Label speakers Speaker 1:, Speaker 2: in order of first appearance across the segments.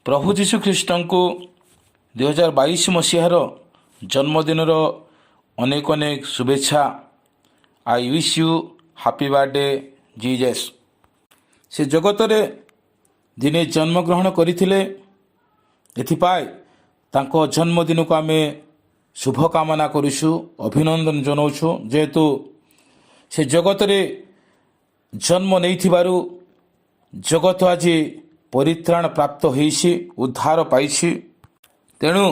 Speaker 1: ପ୍ରଭୁ ଯୀଶୁ ଖ୍ରୀଷ୍ଟଙ୍କୁ 2022 ମସିହାର ଜନ୍ମଦିନର ଅନେକ ଅନେକ ଶୁଭେଚ୍ଛା। I wish you happy birthday, Jesus. ସେ ଜଗତରେ ଦିନେ ଜନ୍ମଗ୍ରହଣ କରିଥିଲେ, ଏଥିପାଇଁ ତାଙ୍କ ଜନ୍ମଦିନକୁ ଆମେ ଶୁଭକାମନା କରୁଛୁ, ଅଭିନନ୍ଦନ ଜଣାଉଛୁ। ଯେହେତୁ ସେ ଜଗତରେ ଜନ୍ମ ନେଇଥିବାରୁ ଜଗତ ଆଜି ପରିତ୍ରାଣ ପ୍ରାପ୍ତ ହୋଇଛି, ଉଦ୍ଧାର ପାଇଛି। ତେଣୁ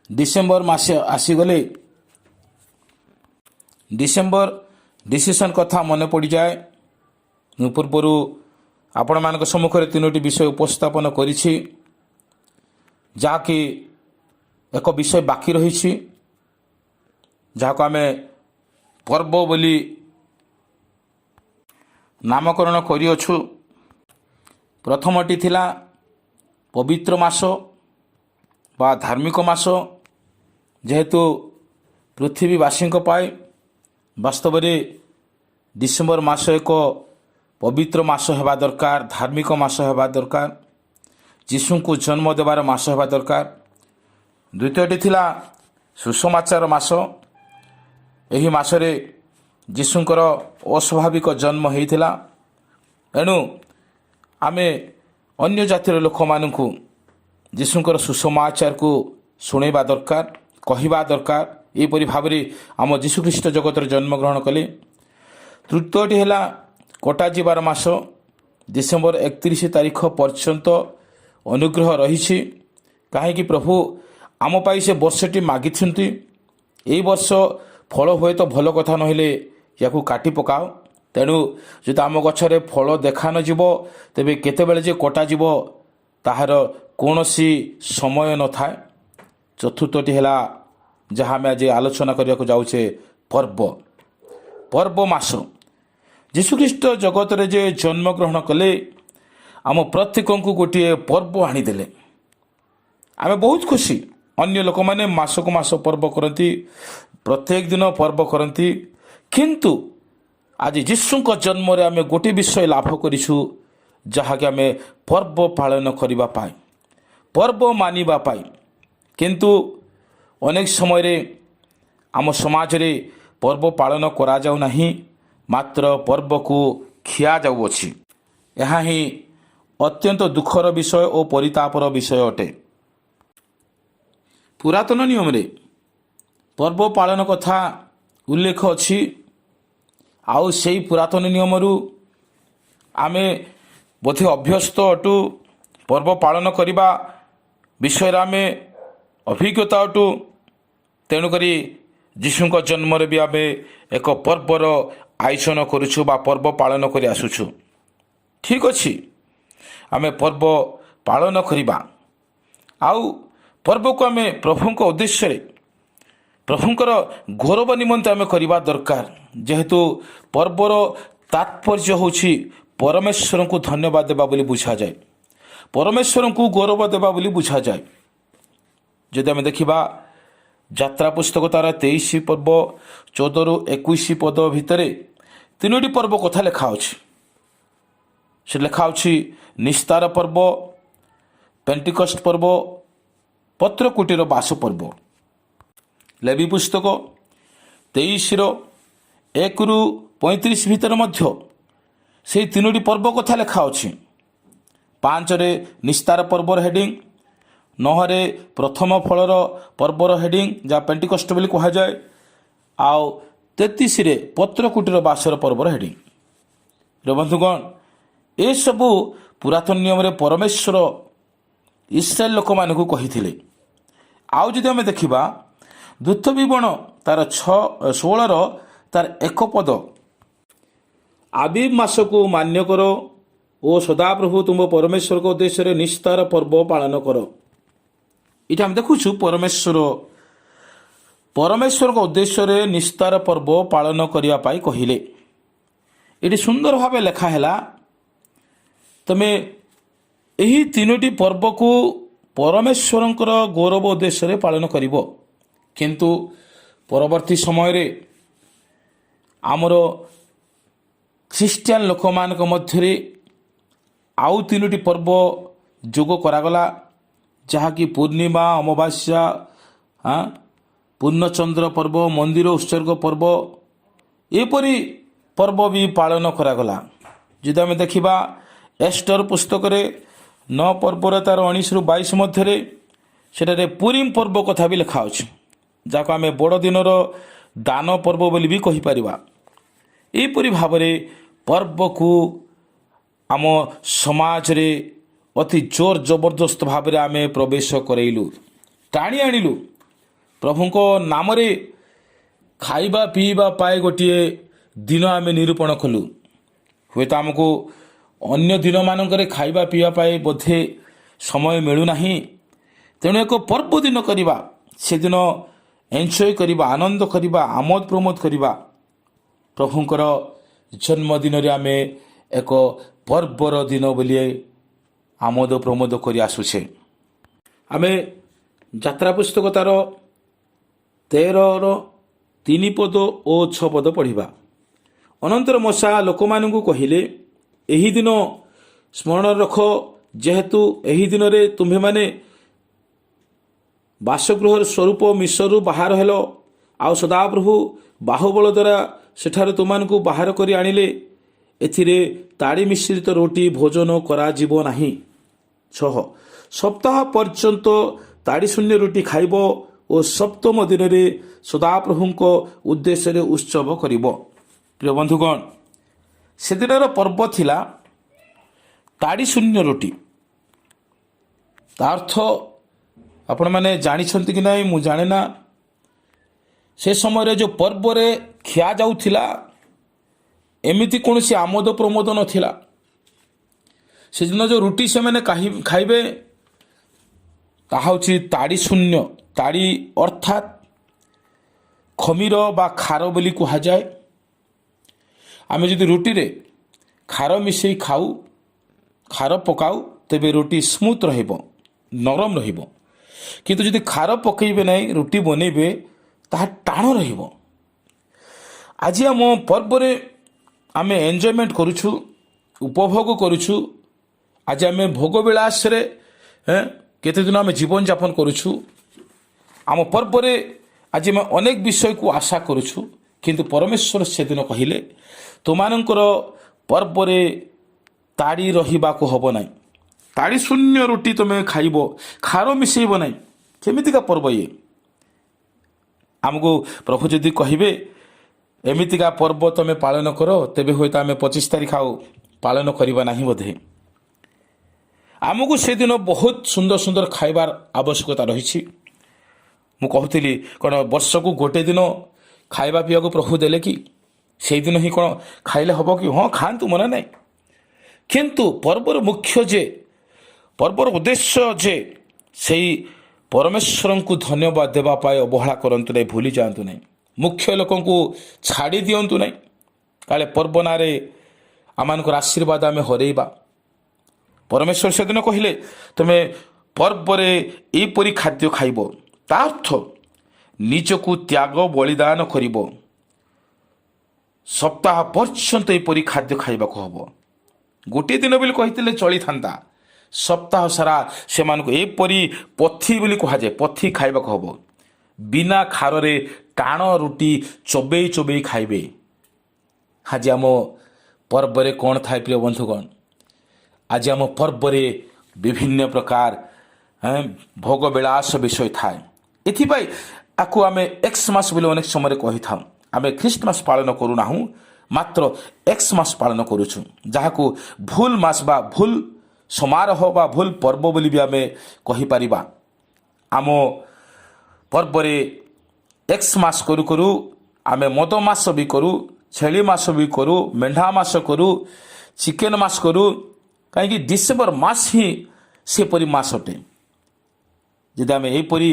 Speaker 1: ଡିସେମ୍ବର ମାସ ଆସିଗଲେ ଡିସେମ୍ବର ଡିସିସନ୍ କଥା ମନେ ପଡ଼ିଯାଏ। ମୁଁ ପୂର୍ବରୁ ଆପଣମାନଙ୍କ ସମ୍ମୁଖରେ ତିନୋଟି ବିଷୟ ଉପସ୍ଥାପନ କରିଛି, ଯାହାକି ଏକ ବିଷୟ ବାକି ରହିଛି, ଯାହାକୁ ଆମେ ପର୍ବ ବୋଲି ନାମକରଣ କରିଅଛୁ। ପ୍ରଥମଟି ଥିଲା ପବିତ୍ର ମାସ ବା ଧାର୍ମିକ ମାସ, ଯେହେତୁ ପୃଥିବୀବାସୀଙ୍କ ପାଇଁ ବାସ୍ତବରେ ଡିସେମ୍ବର ମାସ ଏକ ପବିତ୍ର ମାସ ହେବା ଦରକାର, ଧାର୍ମିକ ମାସ ହେବା ଦରକାର, ଯୀଶୁଙ୍କୁ ଜନ୍ମ ଦେବାର ମାସ ହେବା ଦରକାର। ଦ୍ୱିତୀୟଟି ଥିଲା ସୁସମାଚାର ମାସ। ଏହି ମାସରେ ଯୀଶୁଙ୍କର ଅସ୍ୱାଭାବିକ ଜନ୍ମ ହୋଇଥିଲା। ଏଣୁ ଆମେ ଅନ୍ୟ ଜାତିର ଲୋକମାନଙ୍କୁ ଯୀଶୁଙ୍କର ସୁସମାଚାରକୁ ଶୁଣାଇବା ଦରକାର, କହିବା ଦରକାର, ଏହିପରି ଭାବରେ ଆମ ଯୀଶୁଖ୍ରୀଷ୍ଟ ଜଗତରେ ଜନ୍ମଗ୍ରହଣ କଲେ। ତୃତୀୟଟି ହେଲା କଟାଯିବାର ମାସ। ଡିସେମ୍ବର 31 ତାରିଖ ପର୍ଯ୍ୟନ୍ତ ଅନୁଗ୍ରହ ରହିଛି, କାହିଁକି ପ୍ରଭୁ ଆମ ପାଇଁ ସେ ବର୍ଷଟି ମାଗିଛନ୍ତି। ଏଇ ବର୍ଷ ଫଳ ହୁଏତ ଭଲ କଥା, ନହେଲେ ୟାକୁ କାଟି ପକାଅ। ତେଣୁ ଯଦି ଆମ ଗଛରେ ଫଳ ଦେଖା ନଯିବ, ତେବେ କେତେବେଳେ ଯେ କଟାଯିବ ତାହାର କୌଣସି ସମୟ ନଥାଏ। ଚତୁର୍ଥଟି ହେଲା ଯାହା ଆମେ ଆଜି ଆଲୋଚନା କରିବାକୁ ଯାଉଛେ, ପର୍ବ, ପର୍ବ ମାସ। ଯୀଶୁଖ୍ରୀଷ୍ଟ ଜଗତରେ ଯେ ଜନ୍ମଗ୍ରହଣ କଲେ, ଆମ ପ୍ରତ୍ୟେକଙ୍କୁ ଗୋଟିଏ ପର୍ବ ଆଣିଦେଲେ। ଆମେ ବହୁତ ଖୁସି। ଅନ୍ୟ ଲୋକମାନେ ମାସକୁ ମାସ ପର୍ବ କରନ୍ତି, ପ୍ରତ୍ୟେକ ଦିନ ପର୍ବ କରନ୍ତି, କିନ୍ତୁ ଆଜି ଯୀଶୁଙ୍କ ଜନ୍ମରେ ଆମେ ଗୋଟିଏ ବିଷୟ ଲାଭ କରିଛୁ, ଯାହାକି ଆମେ ପର୍ବ ପାଳନ କରିବା ପାଇଁ, ପର୍ବ ମାନିବା ପାଇଁ। କିନ୍ତୁ ଅନେକ ସମୟରେ ଆମ ସମାଜରେ ପର୍ବ ପାଳନ କରାଯାଉ ନାହିଁ, ମାତ୍ର ପର୍ବକୁ ଖିଆଯାଉଅଛି। ଏହା ହିଁ ଅତ୍ୟନ୍ତ ଦୁଃଖର ବିଷୟ ଓ ପରିତାପର ବିଷୟ ଅଟେ। ପୁରାତନ ନିୟମରେ ପର୍ବ ପାଳନ କଥା ଉଲ୍ଲେଖ ଅଛି। ଆଉ ସେଇ ପୁରାତନ ନିୟମରୁ ଆମେ ବୋଧେ ଅଭ୍ୟସ୍ତ ଅଟୁ। ପର୍ବ ପାଳନ କରିବା ବିଷୟରେ ଆମେ ଅଭିଜ୍ଞତା ଅଟୁ। ତେଣୁକରି ଯୀଶୁଙ୍କ ଜନ୍ମରେ ବି ଆମେ ଏକ ପର୍ବର ଆୟୋଜନ କରୁଛୁ ବା ପର୍ବ ପାଳନ କରି ଆସୁଛୁ। ଠିକ୍ ଅଛି, ଆମେ ପର୍ବ ପାଳନ କରିବା। ଆଉ ପର୍ବକୁ ଆମେ ପ୍ରଭୁଙ୍କ ଉଦ୍ଦେଶ୍ୟରେ, ପ୍ରଭୁଙ୍କର ଗୌରବ ନିମନ୍ତେ ଆମେ କରିବା ଦରକାର, ଯେହେତୁ ପର୍ବର ତାତ୍ପର୍ଯ୍ୟ ହେଉଛି ପରମେଶ୍ୱରଙ୍କୁ ଧନ୍ୟବାଦ ଦେବା ବୋଲି ବୁଝାଯାଏ, ପରମେଶ୍ୱରଙ୍କୁ ଗୌରବ ଦେବା ବୋଲି ବୁଝାଯାଏ। ଯଦି ଆମେ ଦେଖିବା, ଯାତ୍ରା ପୁସ୍ତକ ତାର 23 ପର୍ବ 14ରୁ 21 ପଦ ଭିତରେ ତିନୋଟି ପର୍ବ କଥା ଲେଖା ଅଛି। ସେ ଲେଖା ଅଛି ନିସ୍ତାର ପର୍ବ, ପେଣ୍ଟିକଷ୍ଟ ପର୍ବ, ପତ୍ରକୁଟୀର ବାସ ପର୍ବ। ଲେବି ପୁସ୍ତକ 23ର 1ରୁ 35 ଭିତରେ ମଧ୍ୟ ସେଇ ତିନୋଟି ପର୍ବ କଥା ଲେଖା ଅଛି। 5ରେ ନିସ୍ତାର ପର୍ବର ହେଡ଼ିଂ, 9ରେ ପ୍ରଥମ ଫଳର ପର୍ବର ହେଡ଼ିଂ, ଯାହା ପେଣ୍ଟିକଷ୍ଟ ବୋଲି କୁହାଯାଏ, ଆଉ 33ରେ ପତ୍ରକୁଟୀର ବାସର ପର୍ବର ହେଡ଼ିଂ। ର ବନ୍ଧୁଗଣ, ଏସବୁ ପୁରାତନ ନିୟମରେ ପରମେଶ୍ୱର ଇସ୍ରାଏଲ ଲୋକମାନଙ୍କୁ କହିଥିଲେ। ଆଉ ଯଦି ଆମେ ଦେଖିବା, ଦ୍ୱିତୀୟ ବିବରଣ ତାର 6 16ର ତାର 1 ପଦ, ଆବିବ ମାସକୁ ମାନ୍ୟ କର ଓ ସଦାପ୍ରଭୁ ତୁମ ପରମେଶ୍ୱରଙ୍କ ଉଦ୍ଦେଶ୍ୟରେ ନିସ୍ତାର ପର୍ବ ପାଳନ କର। ଏଇଟା ଆମେ ଦେଖୁଛୁ, ପରମେଶ୍ୱରଙ୍କ ଉଦ୍ଦେଶ୍ୟରେ ନିସ୍ତାର ପର୍ବ ପାଳନ କରିବା ପାଇଁ କହିଲେ। ଏଠି ସୁନ୍ଦର ଭାବେ ଲେଖା ହେଲା, ତମେ ଏହି ତିନୋଟି ପର୍ବକୁ ପରମେଶ୍ୱରଙ୍କର ଗୌରବ ଉଦ୍ଦେଶ୍ୟରେ ପାଳନ କରିବ। କିନ୍ତୁ ପରବର୍ତ୍ତୀ ସମୟରେ ଆମର ଖ୍ରୀଷ୍ଟିଆନ ଲୋକମାନଙ୍କ ମଧ୍ୟରେ ଆଉ ତିନୋଟି ପର୍ବ ଯୋଗ କରାଗଲା। ଯାହାକି ପୂର୍ଣ୍ଣିମା, ଅମାବାସ୍ୟା, ପୂର୍ଣ୍ଣଚନ୍ଦ୍ର ପର୍ବ, ମନ୍ଦିର ଉତ୍ସର୍ଗ ପର୍ବ, ଏପରି ପର୍ବ ବି ପାଳନ କରାଗଲା। ଯଦି ଆମେ ଦେଖିବା ଏଷ୍ଟର ପୁସ୍ତକରେ 9 ପର୍ବର ତାର 19ରୁ 22 ମଧ୍ୟରେ, ସେଠାରେ ପୁରିମ ପର୍ବ କଥା ବି ଲେଖା ଅଛି, ଯାହାକୁ ଆମେ ବଡ଼ ଦିନର ଦାନ ପର୍ବ ବୋଲି ବି କହିପାରିବା। ଏହିପରି ଭାବରେ ପର୍ବକୁ ଆମ ସମାଜରେ ଅତି ଜୋର ଜବରଦସ୍ତ ଭାବରେ ଆମେ ପ୍ରବେଶ କରାଇଲୁ, ଟାଣି ଆଣିଲୁ। ପ୍ରଭୁଙ୍କ ନାମରେ ଖାଇବା ପିଇବା ପାଇଁ ଗୋଟିଏ ଦିନ ଆମେ ନିରୂପଣ କଲୁ। ହୁଏତ ଆମକୁ ଅନ୍ୟ ଦିନମାନଙ୍କରେ ଖାଇବା ପିଇବା ପାଇଁ ବୋଧେ ସମୟ ମିଳୁନାହିଁ, ତେଣୁ ଏକ ପର୍ବ ଦିନ କରିବା, ସେଦିନ ଏନ୍ଜୟ କରିବା, ଆନନ୍ଦ କରିବା, ଆମୋଦ ପ୍ରମୋଦ କରିବା। ପ୍ରଭୁଙ୍କର ଜନ୍ମଦିନରେ ଆମେ ଏକ ପର୍ବର ଦିନ ବୋଲି ଆମୋଦ ପ୍ରମୋଦ କରି ଆସୁଛେ। ଆମେ ଯାତ୍ରା ପୁସ୍ତକ ତାର 13ର 3 ପଦ ଓ 6 ପଦ ପଢ଼ିବା। ଅନନ୍ତର ମୋଶା ଲୋକମାନଙ୍କୁ କହିଲେ, ଏହି ଦିନ ସ୍ମରଣ ରଖ, ଯେହେତୁ ଏହି ଦିନରେ ତୁମ୍ଭେମାନେ ଦାସଗୃହର ସ୍ୱରୂପ ମିଶରରୁ ବାହାର ହେଲ, ଆଉ ସଦାପ୍ରଭୁ ବାହୁବଳ ଦ୍ୱାରା ସେଠାରୁ ତୁମମାନଙ୍କୁ ବାହାର କରି ଆଣିଲେ। ଏଥିରେ ତାଡ଼ି ମିଶ୍ରିତ ରୋଟି ଭୋଜନ କରାଯିବ ନାହିଁ। 6 ସପ୍ତାହ ପର୍ଯ୍ୟନ୍ତ ତାଡ଼ି ଶୂନ୍ୟ ରୁଟି ଖାଇବ ଓ ସପ୍ତମ ଦିନରେ ସଦାପ୍ରଭୁଙ୍କ ଉଦ୍ଦେଶ୍ୟରେ ଉତ୍ସବ କରିବ। ପ୍ରିୟ ବନ୍ଧୁଗଣ, ସେଦିନର ପର୍ବ ଥିଲା ତାଡ଼ି ଶୂନ୍ୟ ରୁଟି। ତା ଅର୍ଥ ଆପଣମାନେ ଜାଣିଛନ୍ତି କି ନାହିଁ ମୁଁ ଜାଣେ ନା। ସେ ସମୟରେ ଯେଉଁ ପର୍ବରେ ଖିଆ ଯାଉଥିଲା, ଏମିତି କୌଣସି ଆମୋଦ ପ୍ରମୋଦ ନଥିଲା। ସେଦିନ ଯେଉଁ ରୁଟି ସେମାନେ ଖାଇବେ, ତାହା ହେଉଛି ତାଡ଼ି ଶୂନ୍ୟ। ତାଡ଼ି ଅର୍ଥାତ୍ ଖମିର ବା ଖାର ବୋଲି କୁହାଯାଏ। ଆମେ ଯଦି ରୁଟିରେ ଖାର ମିଶାଇ ଖାଉ, ଖାର ପକାଉ, ତେବେ ରୁଟି ସ୍ମୁଥ୍ ରହିବ, ନରମ ରହିବ। କିନ୍ତୁ ଯଦି ଖାର ପକାଇବେ ନାହିଁ, ରୁଟି ବନେଇବେ, ତାହା ଟାଣ ରହିବ। ଆଜି ଆମ ପର୍ବରେ ଆମେ ଏନ୍ଜୟମେଣ୍ଟ କରୁଛୁ, ଉପଭୋଗ କରୁଛୁ। ଆଜି ଆମେ ଭୋଗ ବିଳାସରେ କେତେଦିନ ଆମେ ଜୀବନଯାପନ କରୁଛୁ। ଆମ ପର୍ବରେ ଆଜି ଆମେ ଅନେକ ବିଷୟକୁ ଆଶା କରୁଛୁ। କିନ୍ତୁ ପରମେଶ୍ୱର ସେଦିନ କହିଲେ, ତୁମାନଙ୍କର ପର୍ବରେ ତାଡ଼ି ରହିବାକୁ ହେବ ନାହିଁ। ତାଡ଼ି ଶୂନ୍ୟ ରୁଟି ତୁମେ ଖାଇବ, ଖାର ମିଶାଇବ ନାହିଁ। କେମିତିକା ପର୍ବ ଇଏ? ଆମକୁ ପ୍ରଭୁ ଯଦି କହିବେ ଏମିତିକା ପର୍ବ ତୁମେ ପାଳନ କର, ତେବେ ହୁଏତ ଆମେ 25 ତାରିଖ ଆଉ ପାଳନ କରିବା ନାହିଁ ବୋଧେ। ଆମକୁ ସେଦିନ ବହୁତ ସୁନ୍ଦର ସୁନ୍ଦର ଖାଇବାର ଆବଶ୍ୟକତା ରହିଛି। ମୁଁ କହୁଥିଲି, କ'ଣ ବର୍ଷକୁ ଗୋଟେ ଦିନ ଖାଇବା ପିଇବାକୁ ପ୍ରଭୁ ଦେଲେ କି? ସେଇଦିନ ହିଁ କ'ଣ ଖାଇଲେ ହେବ କି? ହଁ, ଖାଆନ୍ତୁ, ମନା ନାହିଁ। କିନ୍ତୁ ପର୍ବର ମୁଖ୍ୟ ଯେ, ପର୍ବର ଉଦ୍ଦେଶ୍ୟ ଯେ, ସେଇ ପରମେଶ୍ୱରଙ୍କୁ ଧନ୍ୟବାଦ ଦେବା ପାଇଁ ଅବହେଳା କରନ୍ତୁ ନାହିଁ, ଭୁଲି ଯାଆନ୍ତୁ ନାହିଁ, ମୁଖ୍ୟ ଲୋକଙ୍କୁ ଛାଡ଼ି ଦିଅନ୍ତୁ ନାହିଁ। କାଳେ ପର୍ବ ନାଁରେ ଆମମାନଙ୍କର ଆଶୀର୍ବାଦ ଆମେ ହରେଇବା। ପରମେଶ୍ୱର ସେଦିନ କହିଲେ, ତୁମେ ପର୍ବରେ ଏହିପରି ଖାଦ୍ୟ ଖାଇବ। ତା ଅର୍ଥ ନିଜକୁ ତ୍ୟାଗ ବଳିଦାନ କରିବ। ସପ୍ତାହ ପର୍ଯ୍ୟନ୍ତ ଏପରି ଖାଦ୍ୟ ଖାଇବାକୁ ହେବ। ଗୋଟିଏ ଦିନ ବୋଲି କହିଥିଲେ ଚଳିଥାନ୍ତା। ସପ୍ତାହ ସାରା ସେମାନଙ୍କୁ ଏପରି ପଥି ବୋଲି କୁହାଯାଏ, ପଥି ଖାଇବାକୁ ହେବ। ବିନା ଖାରରେ ଟାଣ ରୁଟି ଚୋବେଇ ଚୋବେଇ ଖାଇବେ। ଆଜି ଆମ ପର୍ବରେ କ'ଣ ଥାଏ, ପ୍ରିୟ ବନ୍ଧୁଗଣ? ଆଜି ଆମ ପର୍ବରେ ବିଭିନ୍ନ ପ୍ରକାର ଭୋଗ ବିଳାସ ବିଷୟ ଥାଏ। ଏଥିପାଇଁ ଆକୁ ଆମେ ଏକ୍ସ ମାସ ବୋଲି ଅନେକ ସମୟରେ କହିଥାଉ। ଆମେ ଖ୍ରୀଷ୍ଟମାସ ପାଳନ କରୁନାହୁଁ, ମାତ୍ର ଏକ୍ସ ମାସ ପାଳନ କରୁଛୁ, ଯାହାକୁ ଭୁଲ ମାସ ବା ଭୁଲ ସମାରୋହ ବା ଭୁଲ ପର୍ବ ବୋଲି ବି ଆମେ କହିପାରିବା। ଆମ ପର୍ବରେ ଏକ୍ସ ମାସ କରୁ କରୁ ଆମେ ମଦ ମାସ ବି କରୁ, ଛେଳି ମାସ ବି କରୁ, ମେଣ୍ଢା ମାସ କରୁ, ଚିକେନ ମାସ କରୁ। କାହିଁକି ଡିସେମ୍ବର ମାସ ହିଁ ସେପରି ମାସ ଅଟେ। ଯଦି ଆମେ ଏହିପରି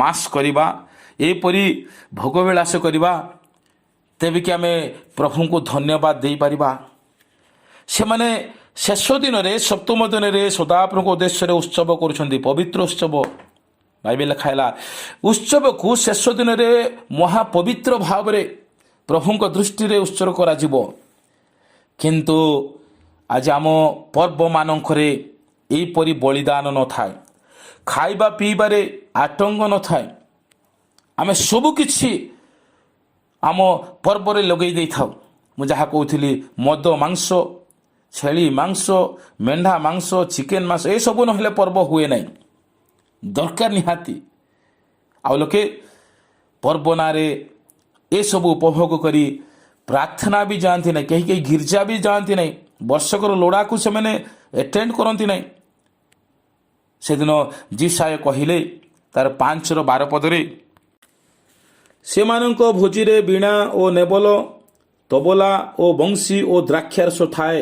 Speaker 1: ମାସ କରିବା, ଏହିପରି ଭୋଗବିଳାସ କରିବା, ତେବେ କି ଆମେ ପ୍ରଭୁଙ୍କୁ ଧନ୍ୟବାଦ ଦେଇପାରିବା? ସେମାନେ ଶେଷ ଦିନରେ, ସପ୍ତମ ଦିନରେ ସଦାପ୍ରଭୁଙ୍କ ଉଦ୍ଦେଶ୍ୟରେ ଉତ୍ସବ କରୁଛନ୍ତି, ପବିତ୍ର ଉତ୍ସବ। ବାଇବେଲ ଲେଖା ହେଲା, ଉତ୍ସବକୁ ଶେଷ ଦିନରେ ମହାପବିତ୍ର ଭାବରେ ପ୍ରଭୁଙ୍କ ଦୃଷ୍ଟିରେ ଉତ୍ସର୍ଗ କରାଯିବ। କିନ୍ତୁ ଆଜି ଆମ ପର୍ବମାନଙ୍କରେ ଏହିପରି ବଳିଦାନ ନଥାଏ। ଖାଇବା ପିଇବାରେ ଆଟଙ୍ଗ ନଥାଏ। ଆମେ ସବୁକିଛି ଆମ ପର୍ବରେ ଲଗେଇ ଦେଇଥାଉ। ମୁଁ ଯାହା କହୁଥିଲି, ମଦ, ମାଂସ, ଛେଳି ମାଂସ, ମେଣ୍ଢା ମାଂସ, ଚିକେନ ମାଂସ, ଏସବୁ ନହେଲେ ପର୍ବ ହୁଏ ନାହିଁ। ଦରକାର ନିହାତି। ଆଉ ଲୋକେ ପର୍ବ ନାଁରେ ଏସବୁ ଉପଭୋଗ କରି ପ୍ରାର୍ଥନା ବି ଯାଆନ୍ତି ନାହିଁ। କେହି କେହି ଗିର୍ଜା ବି ଯାଆନ୍ତି ନାହିଁ। ବର୍ଷକର ଲୋଡ଼ାକୁ ସେମାନେ ଆଟେଣ୍ଡ କରନ୍ତି ନାହିଁ। ସେଦିନ ଯିଶାଇୟ କହିଲେ ତାର 5ର 12 ପଦରେ, ସେମାନଙ୍କ ଭୋଜିରେ ବୀଣା ଓ ନେବଲ, ତବଲା ଓ ବଂଶୀ ଓ ଦ୍ରାକ୍ଷାରସ ଥାଏ।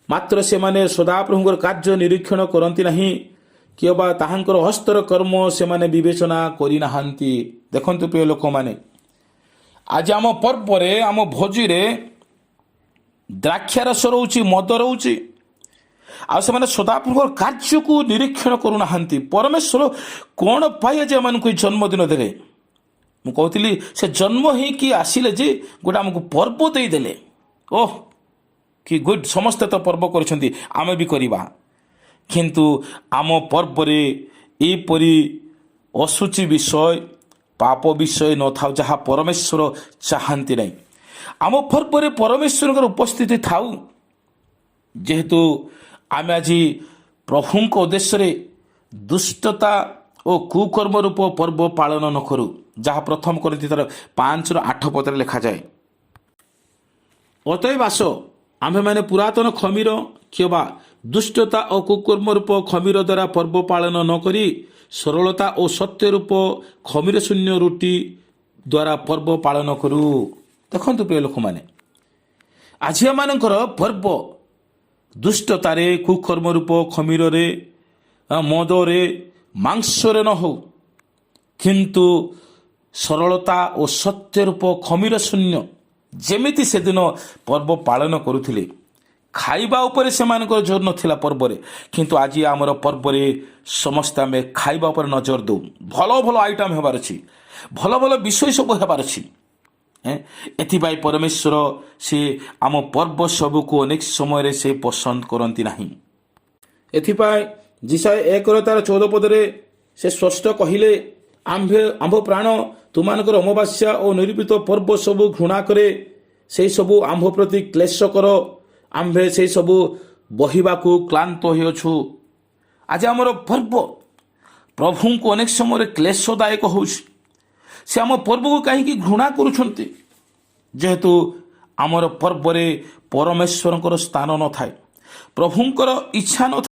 Speaker 1: ମାତ୍ର ସେମାନେ ସଦାପ୍ରଭୁଙ୍କର କାର୍ଯ୍ୟ ନିରୀକ୍ଷଣ କରନ୍ତି ନାହିଁ କିମ୍ବା ତାହାଙ୍କର ହସ୍ତର କର୍ମ ସେମାନେ ବିବେଚନା କରିନାହାନ୍ତି। ଦେଖନ୍ତୁ ପ୍ରିୟ ଲୋକମାନେ, ଆଜି ଆମ ପର୍ବରେ, ଆମ ଭୋଜିରେ ଦ୍ରାକ୍ଷାରସ ରହୁଛି, ମଦ ରହୁଛି, ଆଉ ସେମାନେ ସଦାପ୍ରଭୁଙ୍କର କାର୍ଯ୍ୟକୁ ନିରୀକ୍ଷଣ କରୁନାହାନ୍ତି। ପରମେଶ୍ୱର କ'ଣ ପାଇଁ ଆଜି ଏମାନଙ୍କୁ ଏଇ ଜନ୍ମଦିନ ଦେଲେ? ମୁଁ କହୁଥିଲି, ସେ ଜନ୍ମ ହେଇକି ଆସିଲେ ଯେ ଗୋଟେ ଆମକୁ ପର୍ବ ଦେଇଦେଲେ। ଓହ, କି ଗୁଡ୍! ସମସ୍ତେ ତ ପର୍ବ କରୁଛନ୍ତି, ଆମେ ବି କରିବା। କିନ୍ତୁ ଆମ ପର୍ବରେ ଏପରି ଅଶୁଚି ବିଷୟ, ପାପ ବିଷୟ ନଥାଉ, ଯାହା ପରମେଶ୍ୱର ଚାହାନ୍ତି ନାହିଁ। ଆମ ପର୍ବରେ ପରମେଶ୍ୱରଙ୍କର ଉପସ୍ଥିତି ଥାଉ। ଯେହେତୁ ଆମେ ଆଜି ପ୍ରଭୁଙ୍କ ଉଦ୍ଦେଶ୍ୟରେ ଦୁଷ୍ଟତା ଓ କୁକର୍ମ ରୂପ ପର୍ବ ପାଳନ ନ କରୁ, ଯାହା ପ୍ରଥମ କରିନ୍ଥୀ ତାର 5ର 8 ପଦରେ ଲେଖାଯାଏ, ଅତଏବ ଆସ, ଆମ୍ଭେମାନେ ପୁରାତନ ଖମୀର କିମ୍ବା ଦୁଷ୍ଟତା ଓ କୁକର୍ମ ରୂପ ଖମୀର ଦ୍ୱାରା ପର୍ବ ପାଳନ ନ କରି ସରଳତା ଓ ସତ୍ୟ ରୂପ ଖମୀର ଶୂନ୍ୟ ରୁଟି ଦ୍ୱାରା ପର୍ବ ପାଳନ କରୁ। ଦେଖନ୍ତୁ ପ୍ରିୟ ଲୋକମାନେ, ଆଜି ଏମାନଙ୍କର ପର୍ବ ଦୁଷ୍ଟତାରେ, କୁକର୍ମ ରୂପ ଖମୀରରେ, ମଦରେ, ମାଂସରେ ନ ହଉ, କିନ୍ତୁ ସରଳତା ଓ ସତ୍ୟ ରୂପ ଖମୀର ଶୂନ୍ୟ, ଯେମିତି ସେଦିନ ପର୍ବ ପାଳନ କରୁଥିଲେ। ଖାଇବା ଉପରେ ସେମାନଙ୍କର ଜୋର ନଥିଲା ପର୍ବରେ, କିନ୍ତୁ ଆଜି ଆମର ପର୍ବରେ ସମସ୍ତେ ଆମେ ଖାଇବା ଉପରେ ନଜର ଦେଉ। ଭଲ ଭଲ ଆଇଟମ୍ ହେବାର ଅଛି, ଭଲ ଭଲ ବିଷୟ ସବୁ ହେବାର ଅଛି। ଏଥିପାଇଁ ପରମେଶ୍ୱର ସେ ଆମ ପର୍ବ ସବୁକୁ ଅନେକ ସମୟରେ ସେ ପସନ୍ଦ କରନ୍ତି ନାହିଁ। ଏଥିପାଇଁ ଯିଶାଇୟ 1ର ତାର 14 ପଦରେ ସେ ସ୍ପଷ୍ଟ କହିଲେ, ଆମ୍ଭେ ଆମ୍ଭ ପ୍ରାଣ ତୁମମାନଙ୍କର ଅମାବାସ୍ୟା ଓ ନିରୂପିତ ପର୍ବ ସବୁ ଘୃଣା କରେ। ସେହି ସବୁ ଆମ୍ଭ ପ୍ରତି କ୍ଲେଶକର। ଆମ୍ଭେ ସେହି ସବୁ ବହିବାକୁ କ୍ଳାନ୍ତ ହୋଇଅଛୁ। ଆଜି ଆମର ପର୍ବ ପ୍ରଭୁଙ୍କୁ ଅନେକ ସମୟରେ କ୍ଲେଶଦାୟକ ହେଉଛି। ସେ ଆମ ପର୍ବକୁ କାହିଁକି ଘୃଣା କରୁଛନ୍ତି? ଯେହେତୁ ଆମର ପର୍ବରେ ପରମେଶ୍ୱରଙ୍କର ସ୍ଥାନ ନଥାଏ, ପ୍ରଭୁଙ୍କର ଇଚ୍ଛା ନଥାଏ।